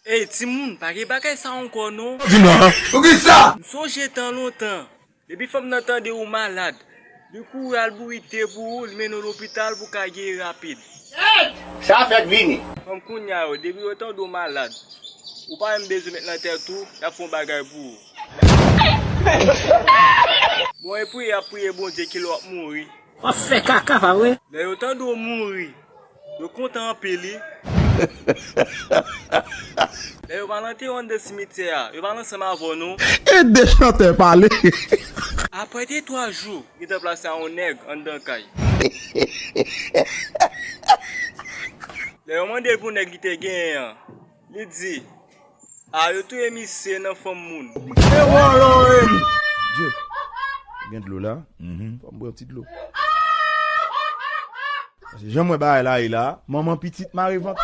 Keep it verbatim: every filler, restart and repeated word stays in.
Ey, timoun, pa gen bagay sa ankò non. Di non. Poukisa? M sonje tan lontan. Depi fanm nan tande ou malad, li kouri al bourite pou ou, li mennen w lopital pou w ka geri rapid. Sa fèk vini. Fanm kounya yo, depi yo tande w malad, ou pa menm bezwen met nan tèt ou, y ap fè yon bagay pou ou. Bon, e priye y ap priye Bondye kilè w ap mouri. W ap fè kaka, pa vre? Lè yo tande w mouri, yo kontan anpil wi. Lè yo pral antere w anndan simityè a, yo pral ansanm avè w non. E de chantè pale. Apre de twa jou, gentan plase a yon nèg anndan kay. Lè yo mande l pou nèg li te genyen an, li di, a yo touye misye nan fanm moun. Dye. Gen dlo la. Fò m bwè yon ti dlo. Paske jan m wè bagay la ye la, manman pitit mare vant.